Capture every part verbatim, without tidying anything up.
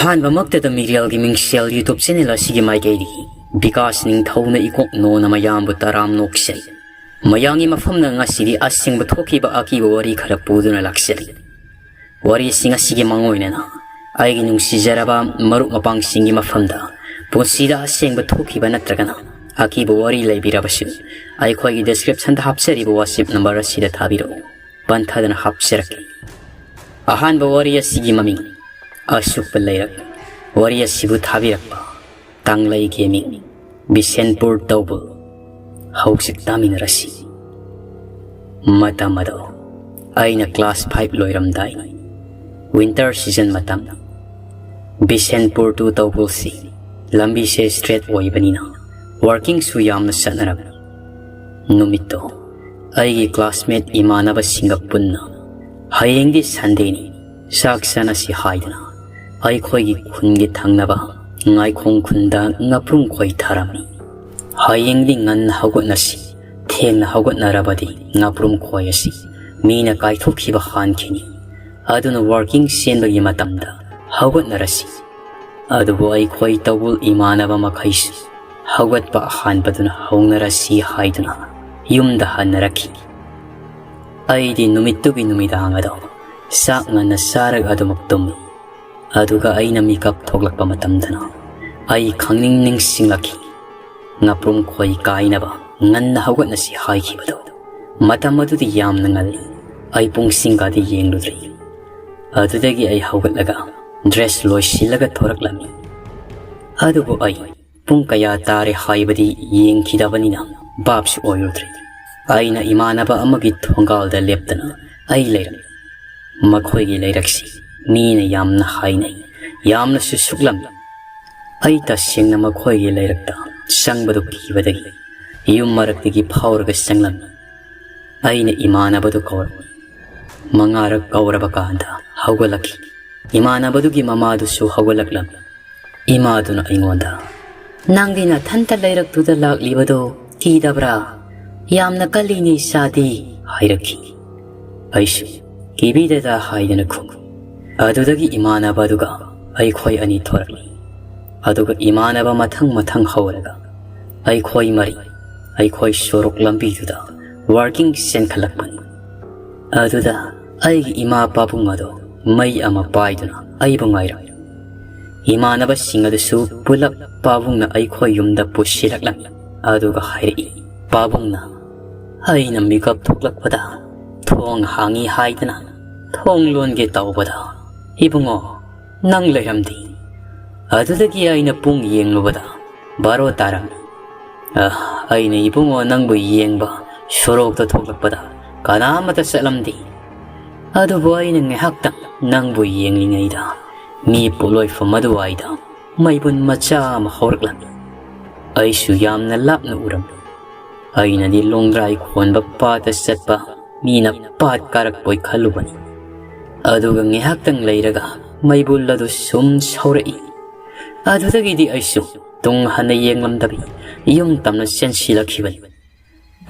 ꯑꯍꯥꯟꯕꯃꯛꯇꯗ ꯃꯤꯔꯦꯜꯒꯤ ꯃꯤꯡꯁꯦꯜ YouTube channel ꯑꯁꯤꯒꯤ ꯃꯥꯏꯀꯩꯗꯒꯤ ꯕꯤꯀꯥꯁ ꯅꯤꯡꯊꯧꯅ ꯏꯀꯣꯛ ꯅꯣꯅ ꯃꯌꯥꯝꯕꯨ ꯇꯔꯥꯝ ꯅꯣꯛꯆꯔꯤ꯫ ꯃꯌꯥꯝꯒꯤ ꯃꯐꯝꯗ ꯉꯁꯤꯗꯤ ꯑꯁꯦꯡꯕ ꯊꯣꯛꯈꯤꯕ ꯑꯀꯤꯕ ꯋꯥꯔꯤ ꯈꯔ ꯄꯨꯗꯨꯅ ꯂꯥꯛꯆꯔꯤ꯫ ꯋꯥꯔꯤꯁꯤꯡ ꯑꯁꯤꯒꯤ ꯃꯥꯡꯑꯣꯏꯅꯅ ꯑꯩꯒꯤ ꯅꯨꯡꯁꯤꯖꯔꯕ ꯃꯔꯨꯞ ꯃꯄꯥꯡꯁꯤꯡꯒꯤ ꯃꯐꯝꯗ ꯄꯨꯟꯁꯤꯗ ꯑꯁꯦꯡꯕ ꯊꯣꯛꯈꯤꯕ ꯅꯠꯇ꯭ꯔꯒꯅ ꯑꯀꯤꯕ ꯋꯥꯔꯤ ꯂꯩꯕꯤꯔꯕꯁꯨ ꯑꯩꯈꯣꯏꯒꯤ description ꯗ ꯍꯥꯞꯆꯔꯤꯕ WhatsApp number ꯑꯁꯤꯗ ꯊꯥꯕꯤꯔꯛꯎ꯫ ꯄꯟꯊꯗꯅ ꯍꯥꯞꯆꯔꯛꯀꯦ꯫ ꯑꯍꯥꯟꯕ ꯋꯥꯔꯤ ꯑꯁꯤꯒꯤ ꯃꯃꯤꯡ ꯑꯁꯨꯛꯄ ꯂꯩꯔꯛ꯫ ꯋꯥꯔꯤ ꯑꯁꯤꯕꯨ ꯊꯥꯕꯤꯔꯛꯄ ꯇꯥꯡꯂꯩ ꯒꯦꯃꯤꯡ, ꯕꯤꯁꯦꯟꯄꯨꯔ ꯇꯧꯕꯨꯜ꯫ ꯍꯧꯖꯤꯛ ꯇꯥꯃꯤꯟꯅꯔꯁꯤ꯫ ꯃꯇꯝ ꯑꯗꯣ ꯑꯩꯅ class five ꯂꯣꯏꯔꯝꯗꯥꯏꯅꯤ꯫ Winter season ꯃꯇꯝ꯫ ꯕꯤꯁꯦꯟꯄꯨꯔ to ꯇꯧꯕꯨꯜꯁꯤ ꯂꯝꯕꯤꯁꯦ straight ꯑꯣꯏꯕꯅꯤꯅ workingꯁꯨ ꯌꯥꯝꯅ ꯆꯠꯅꯔꯝꯃꯤ꯫ ꯅꯨꯃꯤꯠꯇꯣ ꯑꯩꯒꯤ classmate ꯏꯃꯥꯟꯅꯕꯁꯤꯡꯒ ꯄꯨꯟꯅ ꯍꯌꯦꯡꯗꯤ Sundayꯅꯤ, ꯆꯥꯛ ꯆꯥꯅꯁꯤ ꯍꯥꯏꯗꯨꯅ ꯑꯩꯈꯣꯏꯒꯤ ꯈꯨꯟꯒꯤ ꯊꯪꯅꯕ ꯉꯥꯏꯈꯣꯡ ꯈꯨꯟꯗ ꯉꯥꯄ꯭ꯔꯨꯝ ꯈꯣꯏ ꯊꯥꯔꯝꯃꯤ꯫ ꯍꯌꯦꯡꯗꯤ ꯉꯟꯅ ꯍꯧꯒꯠꯅꯁꯤ, ꯊꯦꯡꯅ ꯍꯧꯒꯠꯅꯔꯕꯗꯤ ꯉꯥꯄ꯭ꯔꯨꯝ ꯈꯣꯏ ꯑꯁꯤ ꯃꯤꯅ ꯀꯥꯏꯊꯣꯛꯈꯤꯕ ꯍꯥꯟꯈꯤꯅꯤ꯫ ꯑꯗꯨꯅ working ꯆꯦꯟꯕꯒꯤ ꯃꯇꯝꯗ ꯍꯧꯒꯠꯅꯔꯁꯤ꯫ ꯑꯗꯨꯕꯨ ꯑꯩꯈꯣꯏ ꯇꯧꯕꯨꯜ ꯏꯃꯥꯟꯅꯕ ꯃꯈꯩꯁꯨ ꯍꯧꯒꯠꯄ ꯑꯍꯥꯟꯕꯗꯨꯅ ꯍꯧꯅꯔꯁꯤ ꯍꯥꯏꯗꯨꯅ ꯌꯨꯝꯗ ꯍꯟꯅꯔꯛꯈꯤ꯫ ꯑꯩꯗꯤ ꯅꯨꯃꯤꯠꯇꯨꯒꯤ ꯅꯨꯃꯤꯗꯥꯡ ꯑꯗꯣ ꯆꯥꯛ ꯉꯟꯅ ꯆꯥꯔꯒ ꯑꯗꯨꯃꯛ ꯇꯨꯝꯃꯤ꯫ ꯑꯗꯨꯒ ꯑꯩꯅ ꯃꯤꯀꯞ ꯊꯣꯛꯂꯛꯄ ꯃꯇꯝꯗꯅ ꯑꯩ ꯈꯪꯅꯤꯡ ꯅꯤꯡꯁꯤꯡꯂꯛꯈꯤ꯫ ꯉꯥꯄ꯭ꯔꯨꯝ ꯈꯣꯏ ꯀꯥꯏꯅꯕ ꯉꯟꯅ ꯍꯧꯒꯠꯅꯁꯤ ꯍꯥꯏꯈꯤꯕꯗꯣ꯫ ꯃꯇꯝ ꯑꯗꯨꯗꯤ ꯌꯥꯝꯅ ꯉꯜꯂꯤ꯫ ꯑꯩ ꯄꯨꯡꯁꯤꯡꯒꯗꯤ ꯌꯦꯡꯂꯨꯗ꯭ꯔꯤ꯫ ꯑꯗꯨꯗꯒꯤ ꯑꯩ ꯍꯧꯒꯠꯂꯒ dress ꯂꯣꯏꯁꯤꯜꯂꯒ ꯊꯣꯔꯛꯂꯝꯃꯤ꯫ ꯑꯗꯨꯕꯨ ꯑꯩ ꯄꯨꯡ ꯀꯌꯥ ꯇꯥꯔꯦ ꯍꯥꯏꯕꯗꯤ ꯌꯦꯡꯈꯤꯗꯕꯅꯤꯅ ꯚꯥꯞꯁꯨ ꯑꯣꯏꯔꯨꯗ꯭ꯔꯤ꯫ ꯑꯩꯅ ꯏꯃꯥꯟꯅꯕ ꯑꯃꯒꯤ ꯊꯣꯡꯒꯥꯜꯗ ꯂꯦꯞꯇꯅ ꯑꯩ ꯂꯩꯔꯝꯃꯤ꯫ ꯃꯈꯣꯏꯒꯤ ꯂꯩꯔꯛꯁꯤ ꯃꯤꯅ ꯌꯥꯝꯅ ꯍꯥꯏꯅꯩ, ꯌꯥꯝꯅꯁꯨ ꯁꯨꯛꯂꯝꯃꯤ꯫ ꯑꯩ ꯇꯁꯦꯡꯅ ꯃꯈꯣꯏꯒꯤ ꯂꯩꯔꯛꯇ ꯆꯪꯕꯗꯨ ꯀꯤꯕꯗꯒꯤ ꯌꯨꯝ ꯃꯔꯛꯇꯒꯤ ꯐꯥꯎꯔꯒ ꯆꯪꯂꯝꯃꯤ꯫ ꯑꯩꯅ ꯏꯃꯥꯟꯅꯕꯗꯨ ꯀꯧꯔꯝꯃꯤ꯫ ꯃꯉꯥꯔꯛ ꯀꯧꯔꯕ ꯀꯥꯟꯗ ꯍꯧꯒꯠꯂꯛꯈꯤ꯫ ꯏꯃꯥꯟꯅꯕꯗꯨꯒꯤ ꯃꯃꯥꯗꯨꯁꯨ ꯍꯧꯒꯠꯂꯛꯂꯝꯃꯤ꯫ ꯏꯃꯥꯗꯨꯅ ꯑꯩꯉꯣꯟꯗ, "ꯅꯪꯗꯤ ꯅꯊꯟꯇ ꯂꯩꯔꯛꯇꯨꯗ ꯂꯥꯛꯂꯤꯕꯗꯣ ꯀꯤꯗꯕ꯭ꯔꯥ? ꯌꯥꯝꯅ ꯀꯜꯂꯤꯅꯦ ꯏꯆꯥꯗꯤ," ꯍꯥꯏꯔꯛꯈꯤ꯫ ꯑꯩꯁꯨ, "ꯀꯤꯕꯤꯗꯦꯗ," ꯍꯥꯏꯗꯅ ꯈꯨꯝꯃꯤ꯫ ꯑꯗꯨꯗꯒꯤ ꯏꯃꯥꯟꯅꯕ ꯑꯗꯨꯒ ꯑꯩꯈꯣꯏ ꯑꯅꯤ ꯊꯣꯔꯛꯂꯤ꯫ ꯑꯗꯨꯒ ꯏꯃꯥꯟꯅꯕ ꯃꯊꯪ ꯃꯊꯪ ꯍꯧꯔꯒ ꯑꯩꯈꯣꯏ ꯃꯔꯤ ꯑꯩꯈꯣꯏ ꯁꯣꯔꯣꯛ ꯂꯝꯕꯤꯗꯨꯗ ꯋꯥꯛꯀꯤꯡ ꯆꯦꯟꯈꯠꯂꯛꯄꯅꯤ꯫ ꯑꯗꯨꯗ ꯑꯩꯒꯤ ꯏꯃꯥ ꯄꯥꯕꯨꯡ ꯑꯗꯣ ꯃꯩ ꯑꯃ ꯄꯥꯏꯗꯨꯅ ꯑꯩꯕꯨ ꯉꯥꯏꯔꯝꯃꯤ꯫ ꯏꯃꯥꯟꯅꯕꯁꯤꯡ ꯑꯗꯨꯁꯨ ꯄꯨꯂꯞ ꯄꯥꯕꯨꯡꯅ ꯑꯩꯈꯣꯏ ꯌꯨꯝꯗ ꯄꯨꯁꯤꯜꯂꯛꯂꯝꯃꯤ꯫ ꯑꯗꯨꯒ ꯍꯥꯏꯔꯛꯏ, ꯄꯥꯕꯨꯡꯅ, ꯑꯩꯅ ꯃꯤꯀꯞ ꯊꯣꯛꯂꯛꯄꯗ ꯊꯣꯡ ꯍꯥꯡꯉꯤ ꯍꯥꯏꯗꯅ ꯊꯣꯡ ꯂꯣꯟꯒꯦ ꯇꯧꯕꯗ, ꯏꯕꯨꯡꯉꯣ, ꯅꯪ ꯂꯩꯔꯝꯗꯦ꯫ ꯑꯗꯨꯗꯒꯤ ꯑꯩꯅ ꯄꯨꯡ ꯌꯦꯡꯂꯨꯕꯗ ꯕꯥꯔꯣ ꯇꯥꯔꯝꯃꯤ꯫ ꯑ, ꯑꯩꯅ ꯏꯕꯨꯡꯉꯣ ꯅꯪꯕꯨ ꯌꯦꯡꯕ ꯁꯣꯔꯣꯛꯇ ꯊꯣꯛꯂꯛꯄꯗ ꯀꯅꯥꯃꯠꯇ ꯆꯠꯂꯝꯗꯦ꯫ ꯑꯗꯨꯕꯨ ꯑꯩꯅ ꯉꯥꯏꯍꯥꯛꯇꯪ ꯅꯪꯕꯨ ꯌꯦꯡꯂꯤꯉꯩꯗ ꯃꯤ ꯄꯣꯠꯂꯣꯏꯐꯝ ꯑꯗꯨꯋꯥꯏꯗ ꯃꯩꯕꯨꯟ ꯃꯆꯥ ꯑꯃ ꯍꯧꯔꯛꯂꯝꯃꯤ꯫ ꯑꯩꯁꯨ ꯌꯥꯝꯅ ꯂꯥꯞꯅ ꯎꯔꯝꯃꯤ꯫ ꯑꯩꯅꯗꯤ ꯂꯣꯡꯗ꯭ꯔꯥꯏ ꯈꯣꯟꯕ ꯄꯥꯠꯇ ꯆꯠꯄ ꯃꯤꯅ ꯄꯥꯠ ꯀꯥꯔꯛꯄꯣꯏ ꯈꯜꯂꯨꯕꯅꯤ꯫ ꯑꯗꯨꯒ ꯉꯥꯏꯍꯥꯛꯇꯪ ꯂꯩꯔꯒ ꯃꯩꯕꯨꯜ ꯑꯗꯨ ꯁꯨꯝ ꯁꯧꯔꯛꯏ꯫ ꯑꯗꯨꯗꯒꯤꯗꯤ ꯑꯩꯁꯨ ꯇꯨꯡ ꯍꯟꯅ ꯌꯦꯡꯂꯝꯗꯕꯤ ꯌꯨꯝ ꯇꯝꯅ ꯆꯦꯟꯁꯤꯜꯂꯛꯈꯤꯕꯅꯤ꯫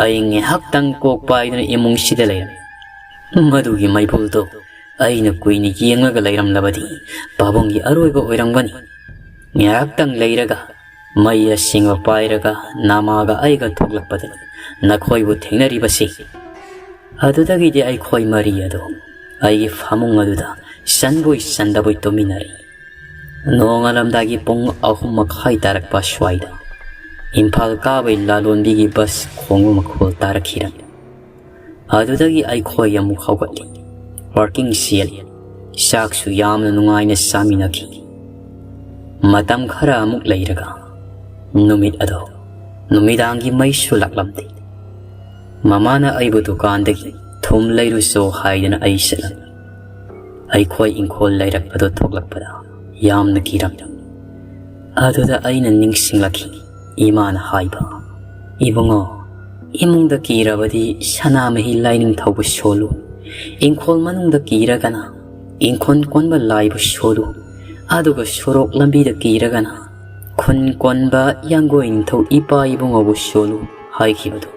ꯑꯩ ꯉꯥꯏꯍꯥꯛꯇꯪ ꯀꯣꯛ ꯄꯥꯏꯗꯨꯅ ꯏꯃꯨꯡꯁꯤꯗ ꯂꯩꯔꯝꯃꯤ꯫ ꯃꯗꯨꯒꯤ ꯃꯩꯕꯨꯜꯗꯣ ꯑꯩꯅ ꯀꯨꯏꯅ ꯌꯦꯡꯂꯒ ꯂꯩꯔꯝꯂꯕꯗꯤ ꯄꯥꯕꯨꯡꯒꯤ ꯑꯔꯣꯏꯕ ꯑꯣꯏꯔꯝꯒꯅꯤ꯫ ꯉꯥꯏꯍꯥꯛꯇꯪ ꯂꯩꯔꯒ ꯃꯩ ꯑꯁꯦꯡꯕ ꯄꯥꯏꯔꯒ ꯅꯃꯥꯒ ꯑꯩꯒ ꯊꯣꯛꯂꯛꯄꯗꯅꯤ ꯅꯈꯣꯏꯕꯨ ꯊꯦꯡꯅꯔꯤꯕꯁꯤ꯫ ꯑꯗꯨꯗꯒꯤꯗꯤ ꯑꯩꯈꯣꯏ ꯃꯔꯤ ꯑꯗꯨ ꯑꯩꯒꯤ ꯐꯃꯨꯡ ꯑꯗꯨꯗ ꯆꯟꯕꯣꯏ ꯆꯟꯗꯕꯣꯏ ꯇꯨꯝꯃꯤꯟꯅꯔꯤ꯫ ꯅꯣꯡꯉꯥꯜꯂꯝꯗꯥꯏꯒꯤ ꯄꯨꯡ ꯑꯍꯨꯝ ꯃꯈꯥꯏ ꯇꯥꯔꯛꯄ ꯁ꯭ꯋꯥꯏꯗ ꯏꯝꯐꯥꯜ ꯀꯥꯕꯩ ꯂꯥꯂꯣꯟꯕꯤꯒꯤ ꯕꯁ ꯈꯣꯡꯕ ꯃꯈꯣꯜ ꯇꯥꯔꯛꯈꯤꯔꯝꯃꯤ꯫ ꯑꯗꯨꯗꯒꯤ ꯑꯩꯈꯣꯏ ꯑꯃꯨꯛ ꯍꯧꯒꯠꯂꯤ, ꯋꯥꯛꯀꯤꯡ ꯆꯦꯜꯂꯤ, ꯆꯥꯛꯁꯨ ꯌꯥꯝꯅ ꯅꯨꯡꯉꯥꯏꯅ ꯆꯥꯃꯤꯟꯅꯈꯤ꯫ ꯃꯇꯝ ꯈꯔ ꯑꯃꯨꯛ ꯂꯩꯔꯒ ꯅꯨꯃꯤꯠ ꯑꯗꯣ ꯅꯨꯃꯤꯗꯥꯡꯒꯤ ꯃꯩꯁꯨ ꯂꯥꯛꯂꯝꯗꯦ꯫ ꯃꯃꯥꯅ ꯑꯩꯕꯨ ꯗꯨꯀꯥꯟꯗꯒꯤ ꯊꯨꯝ ꯂꯩꯔꯨꯆꯣ ꯍꯥꯏꯗꯨꯅ ꯑꯩ ꯆꯠꯂꯝꯃꯤ꯫ ꯑꯩꯈꯣꯏ ꯏꯪꯈꯣꯜ ꯂꯩꯔꯛ ꯑꯗꯨ ꯊꯣꯛꯂꯛꯄꯗ ꯌꯥꯝꯅ ꯀꯤꯔꯝꯃꯤ꯫ ꯑꯗꯨꯗ ꯑꯩꯅ ꯅꯤꯡꯁꯤꯡꯂꯛꯈꯤ ꯏꯃꯥꯅ ꯍꯥꯏꯕ, "ꯏꯕꯨꯡꯉꯣ, ꯏꯃꯨꯡꯗ ꯀꯤꯔꯕꯗꯤ ꯁꯅꯥꯃꯍꯤ ꯂꯥꯏꯅꯤꯡꯊꯧꯕꯨ ꯁꯣꯜꯂꯨ, ꯏꯪꯈꯣꯜ ꯃꯅꯨꯡꯗ ꯀꯤꯔꯒꯅ ꯏꯪꯈꯣꯜ ꯀꯣꯟꯕ ꯂꯥꯏꯕꯨ ꯁꯣꯜꯂꯨ, ꯑꯗꯨꯒ ꯁꯣꯔꯣꯛ ꯂꯝꯕꯤꯗ ꯀꯤꯔꯒꯅ ꯈꯨꯟ ꯀꯣꯟꯕ ꯌꯥꯡꯒꯣꯏ ꯅꯤꯡꯊꯧ ꯏꯄꯥ ꯏꯕꯨꯡꯉꯣꯕꯨ ꯁꯣꯜꯂꯨ" ꯍꯥꯏꯈꯤꯕꯗꯨ꯫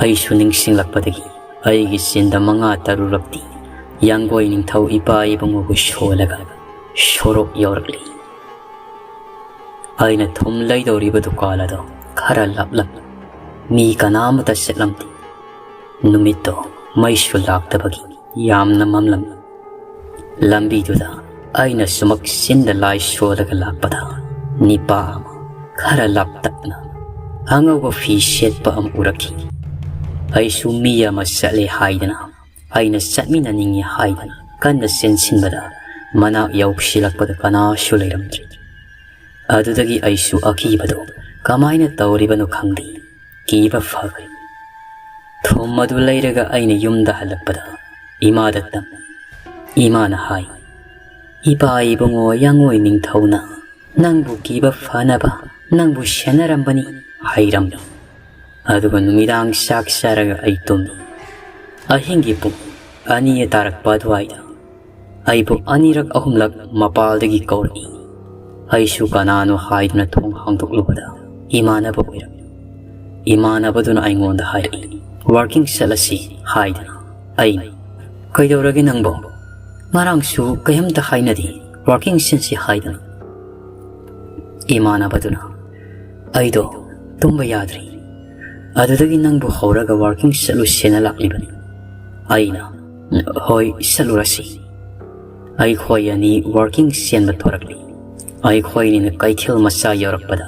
ꯑꯩꯁꯨ ꯅꯤꯡꯁꯤꯡꯂꯛꯄꯗꯒꯤ ꯑꯩꯒꯤ ꯆꯤꯟꯗ ꯃꯉꯥ ꯇꯔꯨꯛꯂꯛꯇꯤ ꯌꯥꯡꯒꯣꯏ ꯅꯤꯡꯊꯧ ꯏꯄꯥ ꯏꯕꯨꯡꯉꯣꯕꯨ ꯁꯣꯜꯂꯒ ꯁꯣꯔꯣꯛ ꯌꯧꯔꯛꯂꯤ꯫ ꯑꯩꯅ ꯊꯨꯝ ꯂꯩꯗꯧꯔꯤꯕ ꯗꯨꯀꯥꯟ ꯑꯗꯨ ꯈꯔ ꯂꯥꯞꯂꯝꯃꯤ꯫ ꯃꯤ ꯀꯅꯥꯃꯠꯇ ꯆꯠꯂꯝꯗꯦ꯫ ꯅꯨꯃꯤꯠꯇꯣ ꯃꯩꯁꯨ ꯂꯥꯛꯇꯕꯒꯤ ꯌꯥꯝꯅ ꯃꯝꯂꯝꯃꯤ꯫ ꯂꯝꯕꯤꯗꯨꯗ ꯑꯩꯅ ꯁꯨꯃꯛ ꯆꯤꯟꯗ ꯂꯥꯏ ꯁꯣꯜꯂꯒ ꯂꯥꯛꯄꯗ, ꯅꯤꯄꯥ ꯑꯃ ꯈꯔ ꯂꯥꯞꯇꯛꯅ ꯑꯉꯧꯕ ꯐꯤ ꯁꯦꯠꯄ ꯑꯃ ꯎꯔꯛꯈꯤ꯫ ꯑꯩꯁꯨ ꯃꯤ ꯑꯃ ꯆꯠꯂꯦ ꯍꯥꯏꯗꯅ, ꯑꯩꯅ ꯆꯠꯃꯤꯟꯅꯅꯤꯡꯏ ꯍꯥꯏꯗꯅ ꯀꯟꯅ ꯆꯦꯟꯁꯤꯟꯕꯗ, ꯃꯅꯥꯛ ꯌꯧꯁꯤꯜꯂꯛꯄꯗ ꯀꯅꯥꯁꯨ ꯂꯩꯔꯝꯗ꯭ꯔꯦ꯫ ꯑꯗꯨꯗꯒꯤ ꯑꯩꯁꯨ ꯑꯀꯤꯕꯗꯣ ꯀꯃꯥꯏꯅ ꯇꯧꯔꯤꯕꯅꯣ ꯈꯪꯗꯦ, ꯀꯤꯕ ꯐꯈ꯭ꯔꯦ꯫ ꯊꯨꯝ ꯑꯗꯨ ꯂꯩꯔꯒ ꯑꯩꯅ ꯌꯨꯝꯗ ꯍꯜꯂꯛꯄꯗ ꯏꯃꯥꯗ ꯇꯝꯃꯤ꯫ ꯏꯃꯥꯅ ꯍꯥꯏ, "ꯏꯄꯥ ꯏꯕꯨꯡꯉꯣ ꯌꯥꯡꯉꯣꯏ ꯅꯤꯡꯊꯧꯅ ꯅꯪꯕꯨ ꯀꯤꯕ ꯐꯅꯕ ꯅꯪꯕꯨ ꯁꯦꯟꯅꯔꯝꯕꯅꯤ" ꯍꯥꯏꯔꯝꯃꯤ꯫ ꯑꯗꯨꯒ ꯅꯨꯃꯤꯗꯥꯡ ꯆꯥꯛ ꯆꯥꯔꯒ ꯑꯩ ꯇꯨꯝꯃꯤ꯫ ꯑꯍꯤꯡꯒꯤ ꯄꯨꯡ ꯑꯅꯤ ꯇꯥꯔꯛꯄ ꯑꯗꯨꯋꯥꯏꯗ ꯑꯩꯕꯨ ꯑꯅꯤꯔꯛ ꯑꯍꯨꯝꯂꯛ ꯃꯄꯥꯜꯗꯒꯤ ꯀꯧꯔꯛꯏ꯫ ꯑꯩꯁꯨ ꯀꯅꯥꯅꯣ ꯍꯥꯏꯗꯨꯅ ꯊꯣꯡ ꯍꯥꯡꯗꯣꯛꯂꯨꯕꯗ ꯏꯃꯥꯟꯅꯕ ꯑꯣꯏꯔꯝꯃꯤ꯫ ꯏꯃꯥꯟꯅꯕꯗꯨꯅ ꯑꯩꯉꯣꯟꯗ ꯍꯥꯏꯔꯛꯏ, "ꯋꯥꯛꯀꯤꯡ ꯆꯠꯂꯁꯤ" ꯍꯥꯏꯗꯅ꯫ ꯑꯩꯅ, "ꯀꯩꯗꯧꯔꯒꯦ ꯅꯪꯕꯣ? ꯉꯔꯥꯡꯁꯨ ꯀꯩꯝꯇ ꯍꯥꯏꯅꯗꯦ, ꯋꯥꯛꯀꯤꯡ ꯆꯠꯁꯤ ꯍꯥꯏꯗꯅ?" ꯏꯃꯥꯟꯅꯕꯗꯨꯅ, "ꯑꯩꯗꯣ ꯇꯨꯝꯕ ꯌꯥꯗ꯭ꯔꯤ, ꯑꯗꯨꯗꯒꯤ ꯅꯪꯕꯨ ꯍꯧꯔꯒ ꯋꯥꯛꯀꯤꯡ ꯆꯠꯂꯨꯁꯦꯅ ꯂꯥꯛꯂꯤꯕꯅꯤ꯫" ꯑꯩꯅ, "ꯍꯣꯏ, ꯆꯠꯂꯨꯔꯁꯤ꯫" ꯑꯩꯈꯣꯏ ꯑꯅꯤ ꯋꯥꯛꯀꯤꯡ ꯆꯦꯟꯕ ꯊꯣꯔꯛꯂꯤ꯫ ꯑꯩꯈꯣꯏꯅꯤꯅ ꯀꯩꯊꯦꯜ ꯃꯆꯥ ꯌꯧꯔꯛꯄꯗ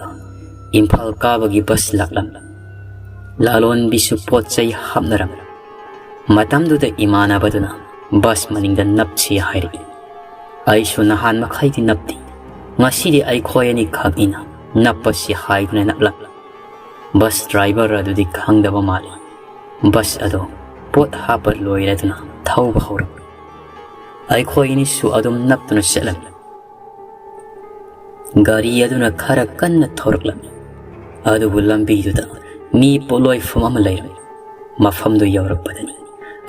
ꯏꯝꯐꯥꯜ ꯀꯥꯕꯒꯤ ꯕꯁ ꯂꯥꯛꯂꯝꯃꯤ꯫ ꯂꯂꯣꯟꯕꯤꯁꯨ ꯄꯣꯠ ꯆꯩ ꯍꯥꯞꯅꯔꯝꯃꯤ꯫ ꯃꯇꯝꯗꯨꯗ ꯏꯃꯥꯟꯅꯕꯗꯨꯅ ꯕꯁ ꯃꯅꯤꯡꯗ ꯅꯞꯁꯤ ꯍꯥꯏꯔꯛꯏ꯫ ꯑꯩꯁꯨ ꯅꯍꯥꯟ ꯃꯈꯩꯗꯤ ꯅꯞꯇꯦ꯫ ꯉꯁꯤꯗꯤ ꯑꯩꯈꯣꯏ ꯑꯅꯤ ꯈꯛꯅꯤꯅ ꯅꯞꯄꯁꯤ ꯍꯥꯏꯗꯨꯅ ꯅꯞꯂꯝꯃꯤ꯫ ꯕꯁ ꯗ꯭ꯔꯥꯏꯚꯔ ꯑꯗꯨꯗꯤ ꯈꯪꯗꯕ ꯃꯥꯜꯂꯤ꯫ ꯕꯁ ꯑꯗꯨ ꯄꯣꯠ ꯍꯥꯞꯄ ꯂꯣꯏꯔꯗꯨꯅ ꯊꯧꯕ ꯍꯧꯔꯛꯂꯤ꯫ ꯑꯩꯈꯣꯏ ꯑꯅꯤꯁꯨ ꯑꯗꯨꯝ ꯅꯞꯇꯨꯅ ꯆꯠꯂꯝꯃꯤ꯫ ꯒꯥꯔꯤ ꯑꯗꯨꯅ ꯈꯔ ꯀꯟꯅ ꯊꯧꯔꯛꯂꯝꯃꯤ꯫ ꯑꯗꯨꯕꯨ ꯂꯝꯕꯤꯗꯨꯗ ꯃꯤ ꯄꯣꯠꯂꯣꯏꯐꯝ ꯑꯃ ꯂꯩꯔꯝꯃꯤ꯫ ꯃꯐꯝꯗꯨ ꯌꯧꯔꯛꯄꯗꯅꯤ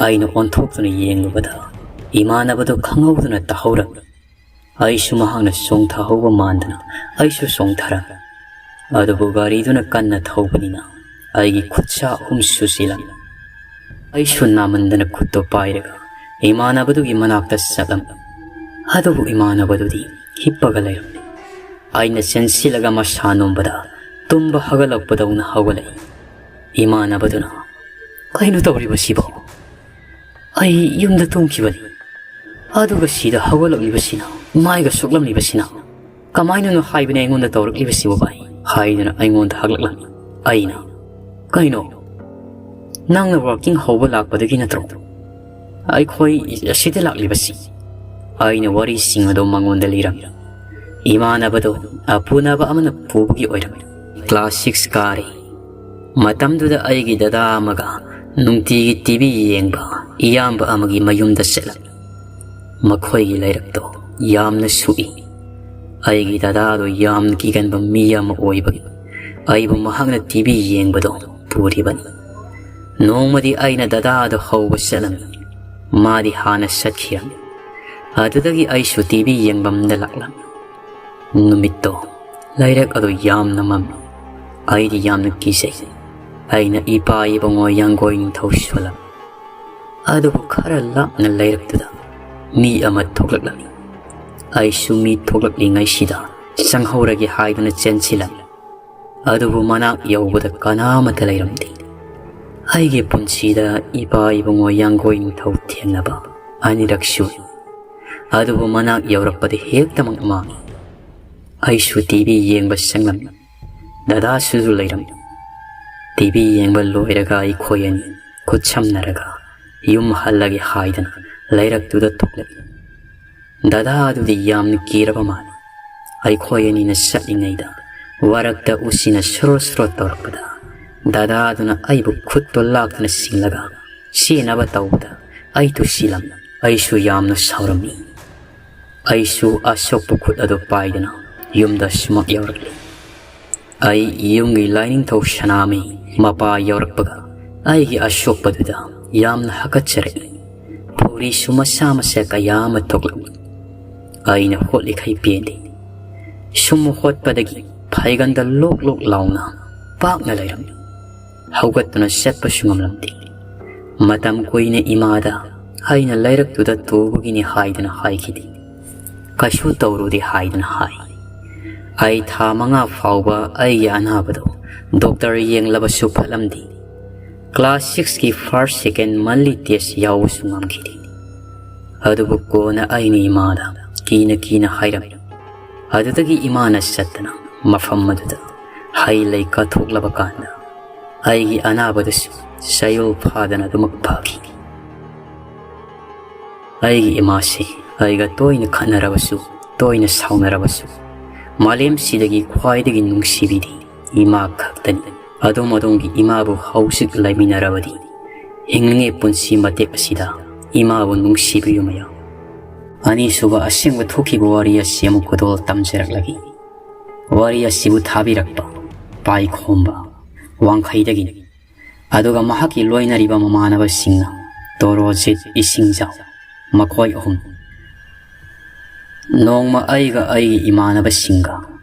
ꯑꯩꯅ ꯑꯣꯟꯊꯣꯛꯇꯨꯅ ꯌꯦꯡꯂꯨꯕꯗ ꯏꯃꯥꯟꯅꯕꯗꯨ ꯈꯪꯍꯧꯗꯅ ꯇꯥꯍꯧꯔꯝꯃꯤ꯫ ꯑꯩꯁꯨ ꯃꯍꯥꯛꯅ ꯆꯣꯡꯊꯍꯧꯕ ꯃꯥꯟꯗꯅ ꯑꯩꯁꯨ ꯆꯣꯡꯊꯔꯝꯃꯤ꯫ ꯑꯗꯨꯕꯨ ꯒꯥꯔꯤꯗꯨꯅ ꯀꯟꯅ ꯊꯧꯕꯅꯤꯅ ꯑꯩꯒꯤ ꯈꯨꯠꯁꯥ ꯑꯍꯨꯝ ꯁꯨꯖꯤꯜꯂꯝꯃꯤ꯫ ꯑꯩꯁꯨ ꯅꯥꯃꯟꯗꯅ ꯈꯨꯠꯇꯣ ꯄꯥꯏꯔꯒ ꯏꯃꯥꯟꯅꯕꯗꯨꯒꯤ ꯃꯅꯥꯛꯇ ꯆꯠꯂꯝꯃꯤ꯫ ꯑꯗꯨꯕꯨ ꯏꯃꯥꯟꯅꯕꯗꯨꯗꯤ ꯍꯤꯞꯄꯒ ꯂꯩꯔꯝꯃꯤ꯫ ꯑꯩꯅ ꯆꯦꯟꯁꯤꯜꯂꯒ ꯃꯁꯥ ꯅꯣꯝꯕꯗ ꯇꯨꯝꯕ ꯍꯧꯒꯠꯂꯛꯄꯗꯧꯅ ꯍꯧꯒꯠꯂꯛꯏ꯫ ꯏꯃꯥꯟꯅꯕꯗꯨꯅ, "ꯀꯩꯅꯣ ꯇꯧꯔꯤꯕꯁꯤꯕꯣ? ꯑꯩ ꯌꯨꯝꯗ ꯇꯨꯝꯈꯤꯕꯅꯤ, ꯑꯗꯨꯒ ꯁꯤꯗ ꯍꯧꯒꯠꯂꯛꯂꯤꯕꯁꯤꯅ, ꯃꯥꯏꯒ ꯁꯣꯛꯂꯝꯂꯤꯕꯁꯤꯅ, ꯀꯃꯥꯏꯅꯅꯣ ꯍꯥꯏꯕꯅꯦ ꯑꯩꯉꯣꯟꯗ ꯇꯧꯔꯛꯂꯤꯕꯁꯤꯕꯨ ꯚꯥꯏ?" ꯍꯥꯏꯗꯨꯅ ꯑꯩꯉꯣꯟꯗ ꯍꯛꯂꯛꯂꯝꯃꯤ꯫ ꯑꯩꯅ, "ꯀꯩꯅꯣ? ꯅꯪꯅ ꯋꯥꯀꯤꯡ ꯍꯧꯕ ꯂꯥꯛꯄꯗꯒꯤ ꯅꯠꯇ꯭ꯔꯣ ꯑꯩꯈꯣꯏ ꯑꯁꯤꯗ ꯂꯥꯛꯂꯤꯕꯁꯤ?" ꯑꯩꯅ ꯋꯥꯔꯤꯁꯤꯡ ꯑꯗꯨ ꯃꯉꯣꯟꯗ ꯂꯤꯔꯝꯃꯤ꯫ ꯏꯃꯥꯟꯅꯕꯗꯣ ꯑꯄꯨꯅꯕ ꯑꯃꯅ ꯄꯨꯕꯒꯤ ꯑꯣꯏꯔꯝꯃꯤ꯫ ꯀ꯭ꯂꯥꯁ ꯁꯤꯛꯁ ꯀꯥꯔꯤ꯫ ꯃꯇꯝꯗꯨꯗ ꯑꯩꯒꯤ ꯗꯗꯥ ꯑꯃꯒ ꯅꯨꯡꯇꯤꯒꯤ ꯇꯤ ꯚꯤ ꯌꯦꯡꯕ ꯏꯌꯥꯝꯕ ꯑꯃꯒꯤ ꯃꯌꯨꯝꯗ ꯆꯠꯂꯝꯃꯤ꯫ ꯃꯈꯣꯏꯒꯤ ꯂꯩꯔꯛꯇꯣ ꯌꯥꯝꯅ ꯁꯨꯛꯏ꯫ ꯑꯩꯒꯤ ꯗꯗꯥꯗꯣ ꯌꯥꯝꯅ ꯀꯤꯒꯟꯕ ꯃꯤ ꯑꯃ ꯑꯣꯏꯕꯒꯤ ꯑꯩꯕꯨ ꯃꯍꯥꯛꯅ ꯇꯤ ꯚꯤ ꯌꯦꯡꯕꯗꯣ ꯄꯨꯔꯤꯕꯅꯤ꯫ ꯅꯣꯡꯃꯗꯤ ꯑꯩꯅ ꯗꯗꯥꯗꯣ ꯍꯧꯕ ꯆꯠꯂꯝꯃꯤ꯫ ꯃꯥꯗꯤ ꯍꯥꯟꯅ ꯆꯠꯈꯤꯔꯝꯃꯤ꯫ ꯑꯗꯨꯗꯒꯤ ꯑꯩꯁꯨ ꯇꯤ ꯚꯤ ꯌꯦꯡꯐꯝꯗ ꯂꯥꯛꯂꯝꯃꯤ꯫ ꯅꯨꯃꯤꯠꯇꯣ ꯂꯩꯔꯛ ꯑꯗꯨ ꯌꯥꯝꯅ ꯃꯝꯃꯤ꯫ ꯑꯩꯗꯤ ꯌꯥꯝꯅ ꯀꯤꯖꯩ꯫ ꯑꯩꯅ ꯏꯄꯥ ꯏꯕꯨꯡꯉꯣ ꯌꯥꯡꯒꯣꯏ ꯅꯤꯡꯊꯧ ꯁꯣꯜꯂꯝꯃꯤ꯫ ꯑꯗꯨꯕꯨ ꯈꯔ ꯂꯥꯞꯅ ꯂꯩꯔꯛꯇꯨꯗ ꯃꯤ ꯑꯃ ꯊꯣꯛꯂꯛꯂꯝꯃꯤ꯫ ꯑꯩꯁꯨ ꯃꯤ ꯊꯣꯛꯂꯛꯂꯤꯉꯩꯁꯤꯗ ꯆꯪꯍꯧꯔꯒꯦ ꯍꯥꯏꯗꯨꯅ ꯆꯦꯟꯁꯤꯜꯂꯝꯃꯤ꯫ ꯑꯗꯨꯕꯨ ꯃꯅꯥꯛ ꯌꯧꯕꯗ ꯀꯅꯥꯃꯠꯇ ꯂꯩꯔꯝꯗꯦ꯫ ꯑꯩꯒꯤ ꯄꯨꯟꯁꯤꯗ ꯏꯄꯥ ꯏꯕꯨꯡꯉꯣ ꯌꯥꯡꯒꯣꯏ ꯅꯤꯡꯊꯧ ꯊꯦꯡꯅꯕ ꯑꯅꯤꯔꯛ ꯁꯨꯔꯦ꯫ ꯑꯗꯨꯕꯨ ꯃꯅꯥꯛ ꯌꯧꯔꯛꯄꯗ ꯍꯦꯛꯇꯃꯛ ꯃꯥꯡꯉꯤ꯫ ꯑꯩꯁꯨ ꯇꯤ ꯚꯤ ꯌꯦꯡꯕ ꯆꯪꯂꯝꯃꯤ꯫ ꯗꯗꯥꯁꯨ ꯂꯩꯔꯝꯃꯤ꯫ ꯇꯤ ꯚꯤ ꯌꯦꯡꯕ ꯂꯣꯏꯔꯒ ꯑꯩꯈꯣꯏ ꯑꯅꯤ ꯈꯨꯠꯁꯝꯅꯔꯒ ꯌꯨꯝ ꯍꯜꯂꯒꯦ ꯍꯥꯏꯗꯅ ꯂꯩꯔꯛꯇꯨꯗ ꯊꯣꯛꯂꯛꯏ꯫ ꯗꯗꯥ ꯑꯗꯨꯗꯤ ꯌꯥꯝꯅ ꯀꯤꯔꯕ ꯃꯥꯜꯂꯤ꯫ ꯑꯩꯈꯣꯏ ꯑꯅꯤꯅ ꯆꯠꯂꯤꯉꯩꯗ ꯋꯥꯔꯛꯇ ꯎꯁꯤꯅ ꯁꯣꯔꯣ ꯁꯣꯔꯣ ꯇꯧꯔꯛꯄꯗ ꯗꯗꯥ ꯑꯗꯨꯅ ꯑꯩꯕꯨ ꯈꯨꯠꯇꯣ ꯂꯥꯛꯇꯨꯅ ꯁꯤꯡꯂꯒ ꯆꯦꯟꯅꯕ ꯇꯧꯕꯗ ꯑꯩ ꯇꯨꯁꯤꯜꯂꯝꯃꯤ꯫ ꯑꯩꯁꯨ ꯌꯥꯝꯅ ꯁꯥꯎꯔꯝꯃꯤ꯫ ꯑꯩꯁꯨ ꯑꯁꯣꯛꯄ ꯈꯨꯠ ꯑꯗꯨ ꯄꯥꯏꯗꯨꯅ ꯌꯨꯝꯗ ꯁꯨꯃꯛ ꯌꯧꯔꯛꯂꯤ꯫ ꯑꯩ ꯌꯨꯝꯒꯤ ꯂꯥꯏꯅꯤꯡꯊꯧ ꯁꯅꯥꯃꯍꯤ ꯃꯄꯥ ꯌꯧꯔꯛꯄꯒ ꯑꯩꯒꯤ ꯑꯁꯣꯛꯄꯗꯨꯗ ꯌꯥꯝꯅ ꯍꯥꯀꯠꯆꯔꯛꯏ꯫ ꯐꯨꯔꯤꯁꯨ ꯃꯁꯥ ꯃꯁꯥ ꯀꯌꯥ ꯑꯃ ꯊꯣꯛꯂꯛꯏ꯫ ꯑꯩꯅ ꯍꯣꯠꯂꯤꯈꯩ ꯄꯦꯟꯗꯦ꯫ ꯁꯨꯝ ꯍꯣꯠꯄꯗꯒꯤ ꯐꯩꯒꯟꯗ ꯂꯣꯛ ꯂꯣꯛ ꯂꯥꯎꯅ ꯄꯥꯛꯅ ꯂꯩꯔꯝꯃꯤ꯫ ꯍꯧꯒꯠꯇꯨꯅ ꯆꯠꯄꯁꯨ ꯉꯝꯂꯝꯗꯦ꯫ ꯃꯇꯝ ꯀꯨꯏꯅ ꯏꯃꯥꯗ ꯑꯩꯅ ꯂꯩꯔꯛꯇꯨꯗ ꯇꯨꯕꯒꯤꯅꯤ ꯍꯥꯏꯗꯨꯅ ꯍꯥꯏꯈꯤꯗꯦ꯫ ꯀꯩꯁꯨ ꯇꯧꯔꯨꯗꯦ ꯍꯥꯏꯗꯨꯅ ꯍꯥꯏ꯫ ꯑꯩ ꯊꯥ ꯃꯉꯥ ꯐꯥꯎꯕ ꯑꯩꯒꯤ ꯑꯅꯥꯕꯗꯨ ꯗꯣꯛꯇꯔ ꯌꯦꯡꯂꯕꯁꯨ ꯐꯠꯂꯝꯗꯦ꯫ ꯀ꯭ꯂꯥꯁ ꯁꯤꯛꯁꯀꯤ ꯐꯥꯔꯁ ꯁꯦꯀꯦꯟ ꯃꯟꯂꯤ ꯇꯦꯁ ꯌꯥꯎꯕꯁꯨ ꯉꯝꯈꯤꯗꯦ꯫ ꯑꯗꯨꯕꯨ ꯀꯣꯟꯅ ꯑꯩꯅ ꯏꯃꯥꯗ ꯀꯤꯅ ꯀꯤꯅ ꯍꯥꯏꯔꯝꯃꯤ꯫ ꯑꯗꯨꯗꯒꯤ ꯏꯃꯥꯅ ꯆꯠꯇꯅ ꯃꯐꯝ ꯑꯗꯨꯗ ꯍꯩ ꯂꯩ ꯀꯠꯊꯣꯛꯂꯕ ꯀꯥꯟꯗ ꯑꯩꯒꯤ ꯑꯅꯥꯕꯗꯨꯁꯨ ꯆꯌꯣꯜ ꯐꯥꯗꯅ ꯑꯗꯨꯃꯛ ꯐꯈꯤ꯫ ꯑꯩꯒꯤ ꯏꯃꯥꯁꯤ ꯑꯩꯒ ꯇꯣꯏꯅ ꯈꯠꯅꯔꯕꯁꯨ, ꯇꯣꯏꯅ ꯁꯥꯎꯅꯔꯕꯁꯨ, ꯃꯥꯂꯦꯝꯁꯤꯗꯒꯤ ꯈ꯭ꯋꯥꯏꯗꯒꯤ ꯅꯨꯡꯁꯤꯕꯤꯗꯤ ꯏꯃꯥ ꯈꯛꯇꯅꯤ꯫ ꯑꯗꯣꯝ ꯑꯗꯣꯝꯒꯤ ꯏꯃꯥꯕꯨ ꯍꯧꯖꯤꯛ ꯂꯩꯃꯤꯟꯅꯔꯕꯗꯤ ꯍꯤꯡꯂꯤꯉꯩ ꯄꯨꯟꯁꯤ ꯃꯇꯦꯛ ꯑꯁꯤꯗ ꯏꯃꯥꯕꯨ ꯅꯨꯡꯁꯤꯕꯤꯌꯨ ꯃꯌꯥꯝ꯫ ꯑꯅꯤꯁꯨꯕ ꯑꯁꯦꯡꯕ ꯊꯣꯛꯈꯤꯕ ꯋꯥꯔꯤ ꯑꯁꯤ ꯑꯃꯨꯛ ꯈꯨꯗꯣꯜ ꯇꯝꯖꯔꯛꯂꯒꯦ꯫ ꯋꯥꯔꯤ ꯑꯁꯤꯕꯨ ꯊꯥꯕꯤꯔꯛꯄ ꯄꯥꯏꯈꯣꯝꯕ ꯋꯥꯡꯈꯩꯗꯒꯤꯅꯤ꯫ ꯑꯗꯨꯒ ꯃꯍꯥꯛꯀꯤ ꯂꯣꯏꯅꯔꯤꯕ ꯃꯃꯥꯟꯅꯕꯁꯤꯡꯅ ꯇꯣꯔꯣꯖꯤꯠ, ꯏꯁꯤꯡꯖꯥꯎ, ꯃꯈꯣꯏ ꯑꯍꯨꯝ꯫ ꯅꯣꯡꯃ ꯑꯩꯒ ꯑꯩꯒꯤ ꯏꯃꯥꯟꯅꯕꯁꯤꯡꯒ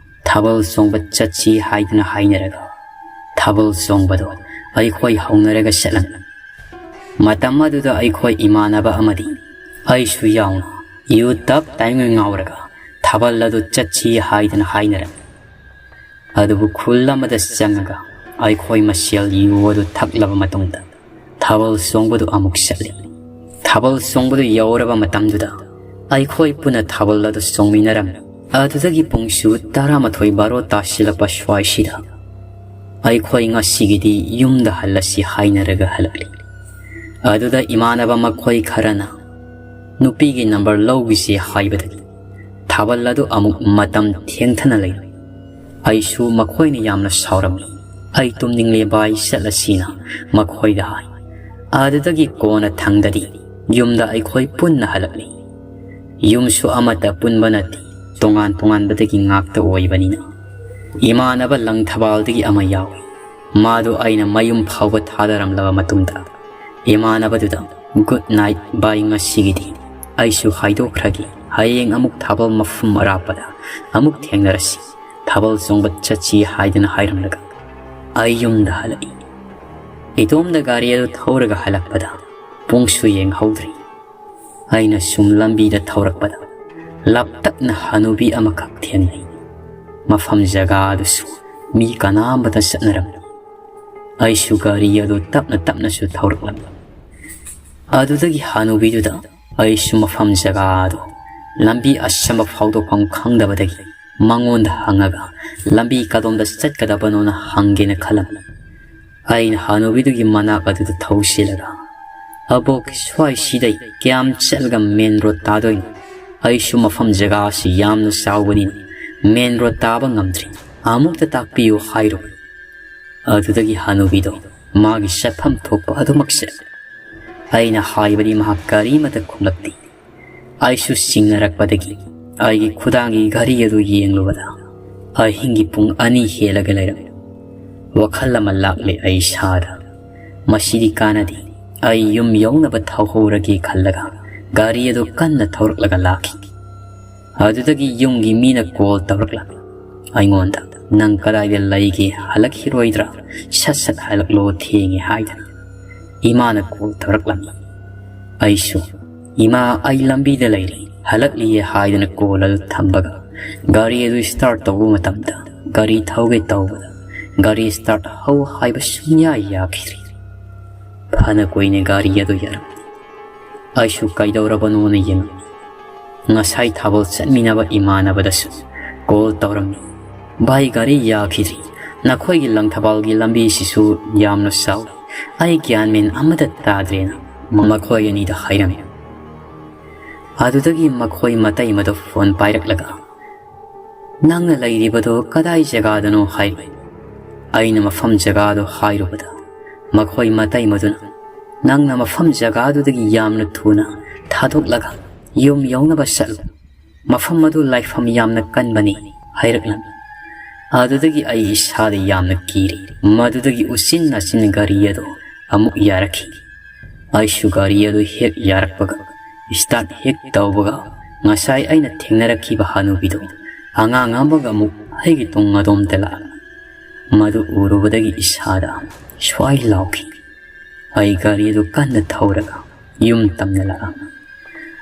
ꯊꯥꯕꯜ ꯆꯣꯡꯕ ꯆꯠꯁꯤ ꯍꯥꯏꯗꯨꯅ ꯍꯥꯏꯅꯔꯒ ꯊꯥꯕꯜ ꯆꯣꯡꯕꯗꯣ ꯑꯩꯈꯣꯏ ꯍꯧꯅꯔꯒ ꯆꯠꯂꯝꯃꯤ꯫ ꯃꯇꯝ ꯑꯗꯨꯗ ꯑꯩꯈꯣꯏ ꯏꯃꯥꯟꯅꯕ ꯑꯃꯗꯤ ꯑꯩꯁꯨ ꯌꯥꯎꯅ ꯌꯨ ꯇꯞ ꯇꯥꯏꯉꯩ ꯉꯥꯎꯔꯒ ꯊꯥꯕꯜ ꯑꯗꯨ ꯆꯠꯁꯤ ꯍꯥꯏꯗꯨꯅ ꯍꯥꯏꯅꯔꯝꯃꯤ꯫ ꯑꯗꯨꯕꯨ ꯈꯨꯜ ꯑꯃꯗ ꯆꯪꯉꯒ ꯑꯩꯈꯣꯏ ꯃꯁꯦꯜ ꯌꯨ ꯑꯗꯨ ꯊꯛꯂꯕ ꯃꯇꯨꯡꯗ ꯊꯥꯕꯜ ꯆꯣꯡꯕꯗꯨ ꯑꯃꯨꯛ ꯆꯠꯂꯤ꯫ ꯊꯥꯕꯜ ꯆꯣꯡꯕꯗꯨ ꯌꯧꯔꯕ ꯃꯇꯝꯗꯨꯗ ꯑꯩꯈꯣꯏ ꯄꯨꯟꯅ ꯊꯥꯕꯜ ꯑꯗꯨ ꯆꯣꯡꯃꯤꯟꯅꯔꯝꯃꯤ꯫ ꯑꯗꯨꯗꯒꯤ ꯄꯨꯡꯁꯨ ꯇꯔꯥꯃꯥꯊꯣꯏ ꯕꯥꯔꯣ ꯇꯥꯁꯤꯜꯂꯛꯄ ꯁ꯭ꯋꯥꯏꯁꯤꯗ ꯑꯩꯈꯣꯏ ꯉꯁꯤꯒꯤꯗꯤ ꯌꯨꯝꯗ ꯍꯜꯂꯁꯤ ꯍꯥꯏꯅꯔꯒ ꯍꯜꯂꯛꯂꯤ꯫ ꯑꯗꯨꯗ ꯏꯃꯥꯟꯅꯕ ꯃꯈꯣꯏ ꯈꯔꯅ ꯅꯨꯄꯤꯒꯤ ꯅꯝꯕꯔ ꯂꯧꯈꯤꯁꯤ ꯍꯥꯏꯕꯗꯒꯤ ꯊꯥꯕꯜ ꯑꯗꯨ ꯑꯃꯨꯛ ꯃꯇꯝ ꯊꯦꯡꯊꯅ ꯂꯩꯔꯝꯃꯤ꯫ ꯑꯩꯁꯨ ꯃꯈꯣꯏꯅ ꯌꯥꯝꯅ ꯁꯥꯎꯔꯝꯃꯤ꯫ ꯑꯩ ꯇꯨꯝꯅꯤꯡꯂꯦ ꯚꯥꯏ, ꯆꯠꯂꯁꯤꯅ ꯃꯈꯣꯏꯗ ꯍꯥꯏ꯫ ꯑꯗꯨꯗꯒꯤ ꯀꯣꯟꯅ ꯊꯪꯗꯗꯤ ꯌꯨꯝꯗ ꯑꯩꯈꯣꯏ ꯄꯨꯟꯅ ꯍꯜꯂꯛꯂꯤ꯫ ꯌꯨꯝꯁꯨ ꯑꯃꯠꯇ ꯄꯨꯟꯕ ꯅꯠꯇꯦ, ꯇꯣꯉꯥꯟ ꯇꯣꯉꯥꯟꯕꯗꯒꯤ ꯉꯥꯛꯇ ꯑꯣꯏꯕꯅꯤꯅ꯫ ꯏꯃꯥꯟꯅꯕ ꯂꯪꯊꯕꯥꯜꯗꯒꯤ ꯑꯃ ꯌꯥꯎꯏ꯫ ꯃꯥꯗꯨ ꯑꯩꯅ ꯃꯌꯨꯝ ꯐꯥꯎꯕ ꯊꯥꯗꯔꯝꯂꯕ ꯃꯇꯨꯡꯗ ꯏꯃꯥꯟꯅꯕꯗꯨꯗ "Good night ꯚꯥꯏ, ꯉꯁꯤꯒꯤꯗꯤ ꯑꯩꯁꯨ ꯍꯥꯏꯗꯣꯛꯈ꯭ꯔꯒꯦ, ꯍꯌꯦꯡ ꯑꯃꯨꯛ ꯊꯥꯕꯜ ꯃꯐꯝ ꯑꯔꯥꯞꯄꯗ ꯑꯃꯨꯛ ꯊꯦꯡꯅꯔꯁꯤ, ꯊꯥꯕꯜ ꯆꯣꯡꯕ ꯆꯠꯁꯤ" ꯍꯥꯏꯗꯨꯅ ꯍꯥꯏꯔꯝꯂꯒ ꯑꯩ ꯌꯨꯝꯗ ꯍꯜꯂꯛꯏ꯫ ꯏꯇꯣꯝꯗ ꯒꯥꯔꯤ ꯑꯗꯨ ꯊꯧꯔꯒ ꯍꯜꯂꯛꯄꯗ ꯄꯨꯡꯁꯨ ꯌꯦꯡꯍꯧꯗ꯭ꯔꯤ꯫ ꯑꯩꯅ ꯁꯨꯝ ꯂꯝꯕꯤꯗ ꯊꯧꯔꯛꯄꯗ ꯂꯥꯞꯇꯛꯅ ꯍꯅꯨꯕꯤ ꯑꯃꯈꯛ ꯊꯦꯡꯅꯩ꯫ ꯃꯐꯝ ꯖꯒꯥ ꯑꯗꯨꯁꯨ ꯃꯤ ꯀꯅꯥꯝꯕꯇ ꯆꯠꯅꯔꯝꯃꯤ꯫ ꯑꯩꯁꯨ ꯒꯥꯔꯤ ꯑꯗꯨ ꯇꯞꯅ ꯇꯞꯅꯁꯨ ꯊꯧꯔꯛꯂꯝꯃꯤ꯫ ꯑꯗꯨꯗꯒꯤ ꯍꯅꯨꯕꯤꯗꯨꯗ ꯑꯩꯁꯨ ꯃꯐꯝ ꯖꯒꯥ ꯑꯗꯨ ꯂꯝꯕꯤ ꯑꯁꯝꯕ ꯐꯥꯎꯗꯣꯛꯐꯝ ꯈꯪꯗꯕꯗꯒꯤ ꯃꯉꯣꯟꯗ ꯍꯪꯉꯒ ꯂꯝꯕꯤ ꯀꯗꯣꯝꯗ ꯆꯠꯀꯗꯕꯅꯣꯅ ꯍꯪꯒꯦꯅ ꯈꯜꯂꯝꯃꯤ꯫ ꯑꯩꯅ ꯍꯅꯨꯕꯤꯗꯨꯒꯤ ꯃꯅꯥꯛ ꯑꯗꯨꯗ ꯊꯧꯁꯤꯜꯂꯒ, "ꯑꯕꯣꯛ, ꯁ꯭ꯋꯥꯏꯁꯤꯗꯩ ꯀꯌꯥꯝ ꯆꯠꯂꯒ ꯃꯦꯟ ꯔꯣꯗ ꯇꯥꯗꯣꯏꯅꯣ? ꯑꯩꯁꯨ ꯃꯐꯝ ꯖꯒꯥꯁꯤ ꯌꯥꯝꯅ ꯆꯥꯎꯕꯅꯤꯅ ꯃꯦꯟ ꯔꯣꯗ ꯇꯥꯕ ꯉꯝꯗ꯭ꯔꯤ꯫ ꯑꯃꯨꯛꯇ ꯇꯥꯛꯄꯤꯌꯨ" ꯍꯥꯏꯔꯨꯕꯅꯤ꯫ ꯑꯗꯨꯗꯒꯤ ꯍꯅꯨꯕꯤꯗꯣ ꯃꯥꯒꯤ ꯆꯠꯐꯝ ꯊꯣꯛꯄ ꯑꯗꯨꯃꯛ ꯆꯠꯂꯤ꯫ ꯑꯩꯅ ꯍꯥꯏꯕꯗꯤ ꯃꯍꯥꯛ ꯀꯔꯤꯃꯠꯇ ꯈꯨꯝꯂꯛꯇꯦ꯫ ꯑꯩꯁꯨ ꯆꯤꯡꯅꯔꯛꯄꯗꯒꯤ ꯑꯩꯒꯤ ꯈꯨꯗꯥꯡꯒꯤ ꯘꯔꯤ ꯑꯗꯨ ꯌꯦꯡꯂꯨꯕꯗ ꯑꯍꯤꯡꯒꯤ ꯄꯨꯡ ꯑꯅꯤ ꯍꯦꯜꯂꯒ ꯂꯩꯔꯝꯃꯤ꯫ ꯋꯥꯈꯜ ꯑꯃ ꯂꯥꯛꯂꯦ ꯑꯩ ꯏꯁꯥꯗ꯫ ꯃꯁꯤꯗꯤ ꯀꯥꯟꯅꯗꯦ꯫ ꯑꯩ ꯌꯨꯝ ꯌꯧꯅꯕ ꯊꯧꯍꯧꯔꯒꯦ ꯈꯜꯂꯒ ꯒꯥꯔꯤ ꯑꯗꯨ ꯀꯟꯅ ꯊꯧꯔꯛꯂꯒ ꯂꯥꯛꯈꯤ꯫ ꯑꯗꯨꯗꯒꯤ ꯌꯨꯝꯒꯤ ꯃꯤꯅ ꯀꯣꯜ ꯇꯧꯔꯛꯂꯝꯃꯤ ꯑꯩꯉꯣꯟꯗ, "ꯅꯪ ꯀꯗꯥꯏꯗ ꯂꯩꯒꯦ? ꯍꯜꯂꯛꯈꯤꯔꯣꯏꯗ꯭ꯔꯥ? ꯁꯠ ꯁꯠ ꯍꯜꯂꯛꯂꯣ, ꯊꯦꯡꯉꯦ" ꯍꯥꯏꯗꯅ꯫ ꯏꯃꯥꯅ ꯀꯣꯜ ꯇꯧꯔꯛꯂꯝꯃꯤ꯫ ꯑꯩꯁꯨ, "ꯏꯃꯥ, ꯑꯩ ꯂꯝꯕꯤꯗ ꯂꯩꯔꯤ, ꯍꯜꯂꯛꯂꯤꯌꯦ" ꯍꯥꯏꯗꯅ ꯀꯣꯜ ꯑꯗꯨ ꯊꯝꯕꯒ ꯒꯥꯔꯤ ꯑꯗꯨ ꯁ꯭ꯇꯥꯔꯠ ꯇꯧꯕ ꯃꯇꯝꯗ ꯒꯥꯔꯤ ꯊꯧꯒꯦ ꯇꯧꯕꯗ ꯒꯥꯔꯤ ꯁ꯭ꯇꯥꯔꯠ ꯍꯧ ꯍꯥꯏꯕ ꯁꯨꯡꯌꯥ ꯌꯥꯈꯤꯗ꯭ꯔꯦ꯫ ꯐꯅ ꯀꯨꯏꯅ ꯒꯥꯔꯤ ꯑꯗꯨ ꯌꯥꯔꯝꯗꯦ꯫ ꯑꯩꯁꯨ ꯀꯩꯗꯧꯔꯕꯅꯣꯅ ꯌꯦꯡꯉꯝꯃꯤ꯫ ꯉꯁꯥꯏ ꯊꯥꯕꯜ ꯆꯠꯃꯤꯟꯅꯕ ꯏꯃꯥꯟꯅꯕꯗꯁꯨ ꯀꯣꯜ ꯇꯧꯔꯝꯃꯤ꯫ "ꯚꯥꯏ, ꯒꯥꯔꯤ ꯌꯥꯈꯤꯗ꯭ꯔꯤ꯫ ꯅꯈꯣꯏꯒꯤ ꯂꯪꯊꯕꯥꯜꯒꯤ ꯂꯝꯕꯤꯁꯤꯁꯨ ꯌꯥꯝꯅ ꯆꯥꯎꯏ꯫ ꯑꯩ ꯒ꯭ꯌꯥꯟ ꯃꯦꯟ ꯑꯃꯠꯇ ꯇꯥꯗ꯭ꯔꯦꯅ" ꯃꯈꯣꯏ ꯑꯅꯤꯗ ꯍꯥꯏꯔꯝꯃꯤ꯫ ꯑꯗꯨꯗꯒꯤ ꯃꯈꯣꯏ ꯃꯇꯩꯃꯗ ꯐꯣꯟ ꯄꯥꯏꯔꯛꯂꯒ, "ꯅꯪꯅ ꯂꯩꯔꯤꯕꯗꯣ ꯀꯗꯥꯏ ꯖꯒꯥꯗꯅꯣ?" ꯍꯥꯏꯔꯤ꯫ ꯑꯩꯅ ꯃꯐꯝ ꯖꯒꯥꯗꯣ ꯍꯥꯏꯔꯨꯕꯗ ꯃꯈꯣꯏ ꯃꯇꯩꯃꯗꯨꯅ, "ꯅꯪꯅ ꯃꯐꯝ ꯖꯒꯥꯗꯨꯗꯒꯤ ꯌꯥꯝꯅ ꯊꯨꯅ ꯊꯥꯗꯣꯛꯂꯒ ꯌꯨꯝ ꯌꯧꯅꯕ ꯆꯠꯂꯨ꯫ ꯃꯐꯝ ꯑꯗꯨ ꯂꯥꯏꯐꯝ ꯌꯥꯝꯅ ꯀꯟꯕꯅꯤ" ꯍꯥꯏꯔꯛꯂꯝꯃꯤ꯫ ꯑꯗꯨꯗꯒꯤ ꯑꯩ ꯏꯁꯥꯗ ꯌꯥꯝꯅ ꯀꯤꯔꯦ꯫ ꯃꯗꯨꯗꯒꯤ ꯎꯆꯤꯟ ꯅꯥꯆꯤꯟꯅ ꯒꯥꯔꯤ ꯑꯗꯨ ꯑꯃꯨꯛ ꯌꯥꯔꯛꯈꯤ꯫ ꯑꯩꯁꯨ ꯒꯥꯔꯤ ꯑꯗꯨ ꯍꯦꯛ ꯌꯥꯔꯛꯄꯒ, ꯁ꯭ꯇꯥꯔꯠ ꯍꯦꯛ ꯇꯧꯕꯒ, ꯉꯁꯥꯏ ꯑꯩꯅ ꯊꯦꯡꯅꯔꯛꯈꯤꯕ ꯍꯅꯨꯕꯤꯗꯨ ꯑꯉꯥꯡ ꯑꯃꯒ ꯑꯃꯨꯛ ꯑꯩꯒꯤ ꯇꯨꯡ ꯑꯗꯣꯝꯗ ꯂꯥꯛꯂꯝꯃꯤ꯫ ꯃꯗꯨ ꯎꯔꯨꯕꯗꯒꯤ ꯏꯁꯥꯗ ꯁ꯭ꯋꯥꯏ ꯂꯥꯎꯈꯤ꯫ ꯑꯩ ꯒꯥꯔꯤ ꯑꯗꯨ ꯀꯟꯅ ꯊꯧꯔꯒ ꯌꯨꯝ ꯇꯝꯅ ꯂꯥꯛꯂꯝꯃꯤ꯫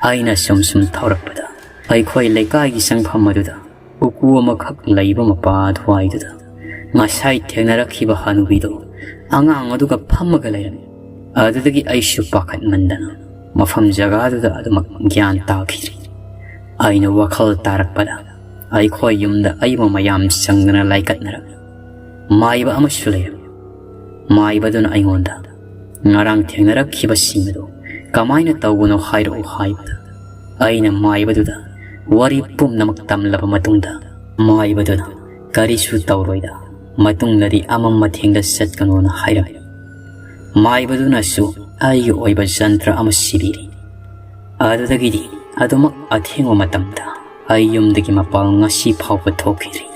ꯑꯩꯅ ꯁꯨꯝ ꯁꯨꯝ ꯊꯧꯔꯛꯄꯗ ꯑꯩꯈꯣꯏ ꯂꯩꯀꯥꯏꯒꯤ ꯆꯪꯐꯝ ꯑꯗꯨꯗ ꯎꯀꯨ ꯑꯃꯈꯛ ꯂꯩꯕ ꯃꯄꯥ ꯑꯗꯨꯋꯥꯏꯗꯨꯗ ꯉꯁꯥꯏ ꯊꯦꯡꯅꯔꯛꯈꯤꯕ ꯍꯅꯨꯕꯤꯗꯣ ꯑꯉꯥꯡ ꯑꯗꯨꯒ ꯐꯝꯃꯒ ꯂꯩꯔꯝꯃꯤ꯫ ꯑꯗꯨꯗꯒꯤ ꯑꯩꯁꯨ ꯄꯥꯈꯠꯃꯟꯗꯅ ꯃꯐꯝ ꯖꯒꯥꯗꯨꯗ ꯑꯗꯨꯃꯛ ꯒ꯭ꯌꯥꯟ ꯇꯥꯈꯤꯗ꯭ꯔꯦ꯫ ꯑꯩꯅ ꯋꯥꯈꯜ ꯇꯥꯔꯛꯄꯗ ꯑꯩꯈꯣꯏ ꯌꯨꯝꯗ ꯑꯏꯕ ꯃꯌꯥꯝ ꯆꯪꯗꯅ ꯂꯥꯏꯀꯠꯅꯔꯝꯃꯤ꯫ ꯃꯥꯏꯕ ꯑꯃꯁꯨ ꯂꯩꯔꯝꯃꯤ꯫ ꯃꯥꯏꯕꯗꯨꯅ ꯑꯩꯉꯣꯟꯗ ꯉꯔꯥꯡ ꯊꯦꯡꯅꯔꯛꯈꯤꯕꯁꯤꯡ ꯑꯗꯨ ꯀꯃꯥꯏꯅ ꯇꯧꯕꯅꯣ ꯍꯥꯏꯔꯛꯎ ꯍꯥꯏꯕꯗ, ꯑꯩꯅ ꯃꯥꯏꯕꯗꯨꯗ ꯋꯥꯔꯤ ꯄꯨꯝꯅꯃꯛ ꯇꯝꯂꯕ ꯃꯇꯨꯡꯗ, ꯃꯥꯏꯕꯗꯨꯅ ꯀꯔꯤꯁꯨ ꯇꯧꯔꯣꯏꯗ, ꯃꯇꯨꯡꯗꯗꯤ ꯑꯃꯝ ꯑꯊꯦꯡꯗ ꯆꯠꯀꯅꯣꯅ ꯍꯥꯏꯔꯝꯃꯤ꯫ ꯃꯥꯏꯕꯗꯨꯅꯁꯨ ꯑꯩꯒꯤ ꯑꯣꯏꯕ ꯖꯟꯇ꯭ꯔ ꯑꯃ ꯁꯤꯕꯤꯔꯤ꯫ ꯑꯗꯨꯗꯒꯤꯗꯤ ꯑꯗꯨꯃꯛ ꯑꯊꯦꯡꯕ ꯃꯇꯝꯗ ꯑꯩ ꯌꯨꯝꯗꯒꯤ ꯃꯄꯥꯟ ꯉꯁꯤ ꯐꯥꯎꯕ ꯊꯣꯛꯈꯤꯗ꯭ꯔꯤ꯫